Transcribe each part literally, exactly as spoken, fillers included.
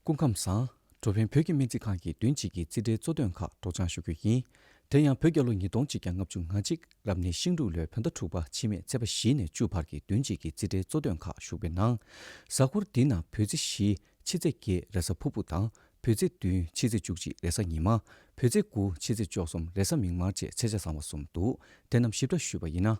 སྐུ་ཁམས་བཟང་། འགྲོ་ཕན་བོད་ཀྱི་སྨན་རྩིས་ཁང་གི་བདུན་གཅིག་གི་རྩིས་ཁྲའི་གཙོ་དོན་ཁག་སྒྲོག་སྦྱང་ཞུ་རྒྱུ་ཡིན། དེ་ཡང་བོད་རྒྱལ་ལོ་ཉིས་སྟོང་གཅིག་བརྒྱ་ལྔ་བཅུ་ང་གཅིག་རབ་གནས་ཤིང་འབྲུག་ལོའི་བོད་ཟླ་དྲུག་པ་ཕྱི་མའི་ཚེས་པ་བཞི་ནས་བཅུ་བར་གྱི་བདུན་གཅིག་གི་རྩིས་ཁྲའི་གཙོ་དོན་ཁག་ཞུགས་པའི་ནང་། གཟའ་འཁོར་འདིའི་ནང་བོད་ཚེས་བཞི་ཕྱི་ཚེས་བརྒྱད་རེས་གཟའ་ཕུར་བུ་དང་། བོད་ཚེས་བདུན་ཕྱི་ཚེས་བཅུ་གཅིག་རེས་གཟའ་ཉི་མ། བོད་ཚེས་དགུ་ཕྱི་ཚེས་བཅུ་གསུམ་རེས་གཟའ་མིག་དམར་བཅས་ཚེས་ཆ་བཟང་བ་གསུམ་འདུག་དེ་རྣམས་ཞིབ་ཕྲ་ཞུས་པ་ཡིན་ན།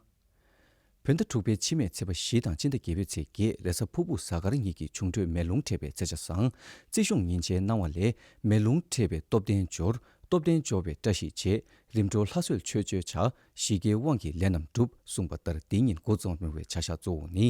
བོད་ཟླ་དྲུག་པའི་ཕྱི་མའི་ཚེས་པ་བཞི་དང་སྤྱི་ཟླ་བརྒྱད་པའི་ཚེས་བརྒྱད་རེས་གཟའ་ཕུར་བུ་གཟའ་སྐར་གཉིས་ཀྱི་འབྱུང་འཕྲོད་མེ་རླུང་འཕྲད་པའི་ཚེས་ཆ་བཟང་། རྩིས་གཞུང་ཉིན་བྱེད་གནང་བ་ལས་མེ་རླུང་འཕྲད་པའི་སྟོབས་ལྡན་འབྱོར། སྟོབས་ལྡན་འབྱོར་བའི་བཀྲ་ཤིས་བྱེད། རིམ་གྲོ་ལྷ་གསོལ་མཆོད་བརྗོད་བྱ། ཞི་རྒྱས་དབང་གིས་ལས་རྣམས་འགྲུབ་གསུངས་པ་ལྟར་འདི་ཉིན་འགོ་རྩོམ་རུང་བའི་བྱ་གཞག་གཙོ་བོ་ནི།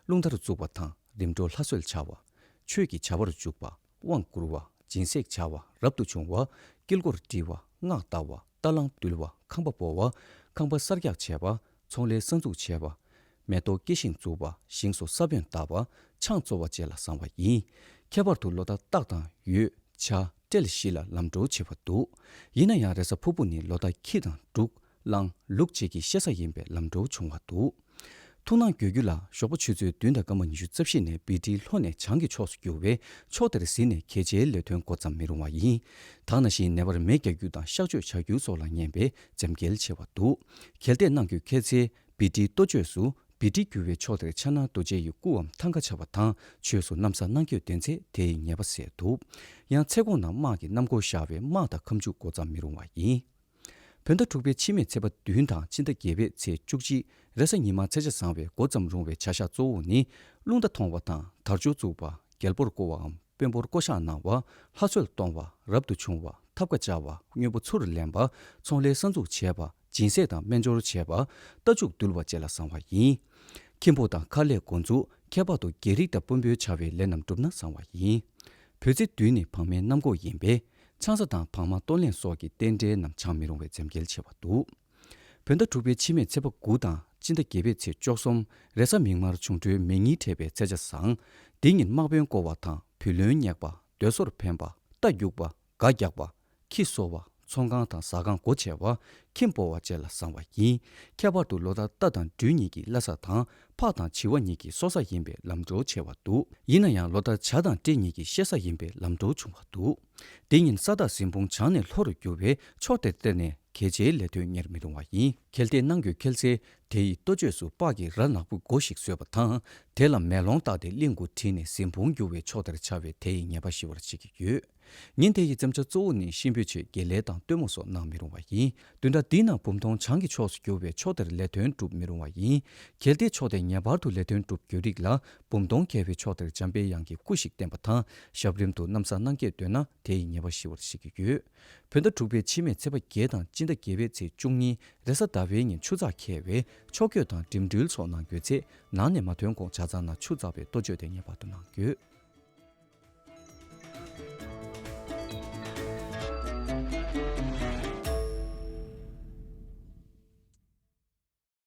རླུང་རྟར་བཙུགས་པ་དང་རིམ་གྲོ་ལྷ་གསོལ་བྱ་བ། ཆོས་ཀྱི་བྱ་བར་འཇུག་པ། དབང་བསྐུར་བ། སྦྱིན་སྲེག་བྱ་བ། རབ་ཏུ་བྱུང་བ། དཀྱིལ་འཁོར་དཀྲི་བ། སྔགས་བཟླ་བ། རྟ་གླང་འདུལ་བ། ཁང་པ་སྦོ་བ། ཁང་པ་གསར་རྒྱག་བྱས་པ། ཚོང་ལས་གསར་འཛུགས་བྱས་པ། མེ་ཏོག་སྐྱེ་ཤིང་བཙུགས་པ། ཞིང་སོགས་ས་བོན་བཏབ་པ། ཆང་བཙོ་བ་བཅས་ལ་བཟང་བ་ཡིན། ཁྱད་པར་དུ་ལོ་ཟླ་སྟག་དང་ཡོས། བྱ། སྤྲེལ་བཞི་ལ་ལམ་འགྲོ་བྱེད་པ་འདུག་ཡིན་ན་ཡང་རེས་གཟའ་ཕུར་བུ་ནི་ལོ་ཟླ་ཁྱི་དང་འབྲུག་གླང་ལུག་བཅས་ཀྱི་གཤེད་གཟའ་ཡིན་པས་ལམ་འགྲོ་བྱུང་བ་འདུག་ཐུགས་སྣང་དགོས་རྒྱུ་ལ་ཞོགས་པ་ཆུ་ཚོད་བདུན་དང་སྐར་མ་ཉི་ཤུ་རྩ་བཞི་ནས་བི་ཏི་ལྷོ་ནས་བྱང་གི་ཕྱོགས་སུ་རྒྱུག་པས་ཕྱོགས་དེར་གཟིགས་ནས་གལ་ཆེའི་ལས་དོན་འགོ་བརྩམ་མི་རུང་བ་ཡིན། ད་ནང་བཞིན་ནད་པར་མེ་རྒྱག་རྒྱུ་དང་གཤག་བཅོས་བྱ་རྒྱུ་སོགས་ལ་ངན་པས་འཇམ་འགེལ་ཆེ་བ་འདུག་གལ་ཏེ་གནང་རྒྱུ་འཁེལ་ཚེ་བི་ཏི་གཏོ་བཅོས་སུ་བི་ཏི་རྒྱུ་བའི་ཕྱོགས་དེར་ཕྱག་ན་རྡོ་རྗེ་ཡི་སྐུའམ་ཐང་ཀ་ཆགས་པ་དང་ཆོས་སུ་གནམ་ས་གནང་རྒྱུ་ལྡན་ཚེ་དེའི་ཉེས་པ་སེལ་ཐུབ། ཡང་ཚེ་གོང་ན་དམག་གི་གནམ་སྒོ་བཞག་པས་དམག་དང་ཁ་མཆུ་འགོ་བརྩམ་མི་རུང་བ་ཡིན། བོད་ཟླ་དྲུག་པའི་ཕྱི་མའི་ཚེས་པ་བདུན་དང་སྤྱི་ཟླ་བརྒྱད་པའི་ཚེས་བཅུ་གཅིག་རེས་གཟའ་ཉི་མ་ཚེས་ཆ་བཟང་བས་འགོ་བརྩམ་རུང་བའི་བྱ་གཞག་གཙོ་བོ་ནི། རླུང་རྟ་མཐོང་བ་དང་དར་ལྕོག་བཙུགས་པ། རྒྱལ་པོར་བསྐོ་བའམ་དཔོན་པོར་བསྐོ་གཞག་གནང་བ། ལྷ་གསོལ་གཏོང་བ། རབ་ཏུ་བྱུང་བ། ཐབ་ཀ་བཅའ་བ། དངོས་པོ་ཚུར་ལེན་པ། ཚོང་ལས་གསར་འཛུགས་བྱས་པ། སྦྱིན་སྲེག་དང་སྨན་སྦྱོར་བྱས་པ། རྟ་ཕྱུགས་འདུལ་བ་བཅས་ལ་བཟང་བ་ཡིན། ཁྱིམ་སྤོ་དང་མཁར་ལས་འགོ་འཛུགས། ཁྱད་པར་དུ་རྒྱལ་རིགས་དང་དཔོན་པོའི་བྱ་བའི་ལས་རྣམས་བསྒྲུབས་ན་བཟང་བ་ཡིན། བོད་ཚེས་བདུན་ནི་བག་མའི་གནམ་སྒོ་ཡིན་པས། ཆང་ས་དང་བག་མ་སྟོན་ལེན་སོགས་ཀྱི་རྟེན་འབྲེལ་རྣམས་བྱང་མི་རུང་བའི་འཇམ་འགེལ་ཆེ་བ་འདུག་བོད་ཟླ་དྲུག་པའི་ཕྱི་མའི་ཚེས་པ་དགུ་དང་སྤྱི་ཟླ་བརྒྱད་པའི་ཚེས་བཅུ་གསུམ་རེས་གཟའ་མིག་དམར་འབྱུང་འཕྲོད་མེ་གཉིས་འཕྲད་པའི་ཚེས་ཆ་བཟང་། འདི་ཉིན་དམག་དཔོན་བསྐོ་བ་དང་བུ་ལོན་བསྙེགས་པ། སྡོད་སོར་འཕེན་པ། རྟ་རྒྱུག་པ། སྒ་རྒྱག་པ། ཁྱི་གསོ་བ། ཚོང་ཁང་དང་ཟ་ཁང་སྒོ་ཕྱེ་བ། ཁྱིམ་སྤོ་བ་བཅས་ལ་བཟང་བ་ཡིན། ཁྱད་པར་དུ་ལོ་ཟླ་རྟ་དང་སྦྲུལ་གཉིས་ཀྱི་བླ་གཟའ་དང་ཕག་དང་བྱི་བ་གཉིས་ཀྱི་སྲོག་གཟའ་ཡིན་པས་ལམ་འགྲོ་ཆེ་བ་འདུག་ཡིན་ན་ཡང་ལོ་ཟླ་བྱ་དང་སྤྲེལ་གཉིས་ཀྱི་གཤེད་གཟའ་ཡིན་པས་ལམ་འགྲོ་བྱུང་བ་འདུག་དེ་ཉིན་ས་བདག་གཟིམ་དཔུང་བྱང་ནས་ལྷོ་རུ་རྒྱུ་བས་ཕྱོགས་དེར་གཏན་ནས་གལ་ཆེའི་ལས་དོན་གཉེར་མི་རུང་བ་ཡིན། གལ་ཏེ་གནང་རྒྱུ་འཁེལ་ཚེ་དེ་ཡི་གཏོ་བཅོས་སུ་སྤགས་ཀྱི་ར་ནག་པོའི་སྒོ་ཞིག་བཟོས་པ་དང་དེ་ལ་མེ་ལོང་བཏགས་ཏེ་གླིང་དགུ་བྲིས་ནས་གཟིམ་དཔུང་རྒྱུ་བའི་ཕྱོགས་དེར་བྱ་བས་དེ་ཡི་ཉེས་པ་ཞི་བར་བྱེད་ཀྱི་ཡོད། ཉིན་དེ་ཡི་རྩེད་མོ་གཙོ་བོ་ནི་གཤིན་པོའི་ཆོས་དགེ་ལས་དང་སྟོན་མོ་སོགས་གནང་མི་རུང་བ་ཡིན། བདུན་ཕྲག་འདིའི་ནང་འབུམ་སྟོང་བྱང་གི་ཕྱོགས་སུ་རྒྱུ་བས་ཕྱོགས་དེར་ལས་དོན་སྒྲུབ་མི་རུང་བ་ཡིན། གལ་ཏེ་ཕྱོགས་དེ་ངེས་པར་དུ་ལས་དོན་སྒྲུབ་རྒྱུ་རིགས་ལ་འབུམ་སྟོང་རྒྱལ་བའི་ཕྱོགས་དེར་འཇམ་པའི་དབྱངས་ཀྱི་སྐུ་ཞིག་བསྟན་པ་དང་ཞབས་རིམ་དུ་གནམ་ས་གནང་སྐྱེས་འདོན་ན་དེ་ཡི་ཉེས་པ་ཞི་བར་བྱེད་ཀྱི་ཡོད། བོད་ཟླ་དྲུག་པའི་ཕྱི་མའི་ཚེས་པ་བརྒྱད་དང་སྤྱི་ཟླ་བརྒྱད་པའི་ཚེས་བཅུ་གཉིས་རེས་གཟའ་ཟླ་བའི་ཉིན་ཆུ་ཚགས་འཁེལ་བས་ཕྱོགས་བསྐྱོད་དང་འགྲིམ་འགྲུལ་སོགས་གནང་དགོས་ཚེ་ནང་ནས་མ་ཐོན་གོང་ཇ་ཚང་ནང་ཆུ་འཛག་པའི་གཏོ་བཅོས་དེ་ངེས་པར་དུ་གནང་དགོས།